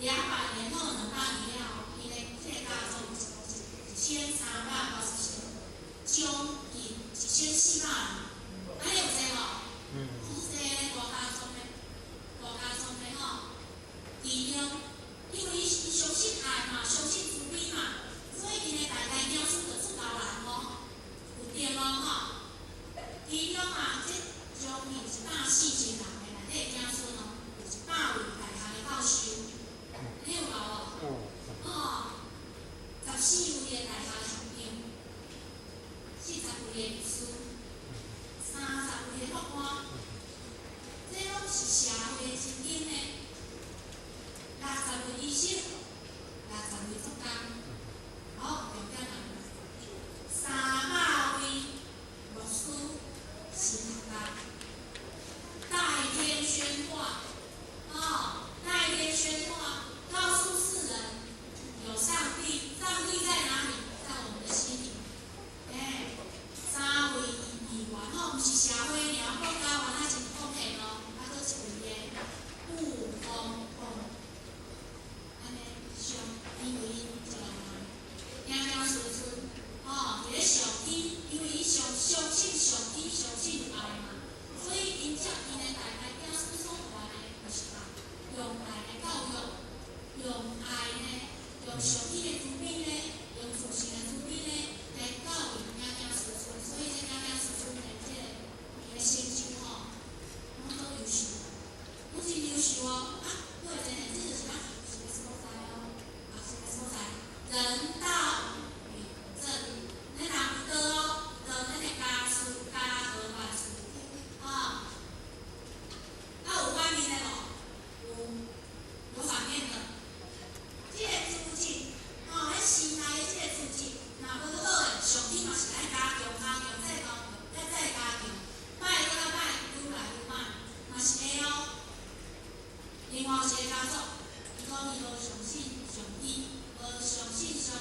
200年後200年了，伊的這个家族1384，將近1400人，按呢有濟無？嗯。好濟咧，大家族的，大家族的吼。其中，因為伊相信愛嘛，相信慈悲嘛，所以𪜶的代代子孫就出頭人哦，有對哦吼。其中啊，這將近14000人的內底子孫哦，有100位大學的教授，你有夠無？哦。哦，14位的大學校長，40位的律師，30位的法官，這攏是社會的精英呢。60位醫生，60位作家，好，重點啊，300位牧師、神學家，代天宣化，哦，代天宣化，告訴世人有上帝，上帝在哪裡？在我們的心裡。欸，三位議員吼，毋是社會爾，國家原來真貢獻哦，啊，閣一位的故宮公，按呢上，因為𪜶一人子子孫孫，吼，佇咧上天，因為伊上相信上天，相信愛嘛，所以𪜶才𪜶的代代子孫所傳的，就是愛，用愛來教育，用愛呢，用上天的慈悲呢，用慈善的慈悲呢，來教育子子孫孫，所以這子子孫孫的這个伊的成就吼，攏總優秀，攏真優秀哦。啊，閣會真這就是咱學習的所在哦，學習的所在，人道永正，咱人有道哦，道咱的家事家和萬事興，啊，啊有反面的無？有，有反面的。這个組織，吼，彼時代的這个組織，若無好的，上天嘛是愛加強、加強、再加強、再加強，歹閣較歹，愈來愈歹，嘛是會哦。另外有一个家族，伊講伊無相信上天，無相信上。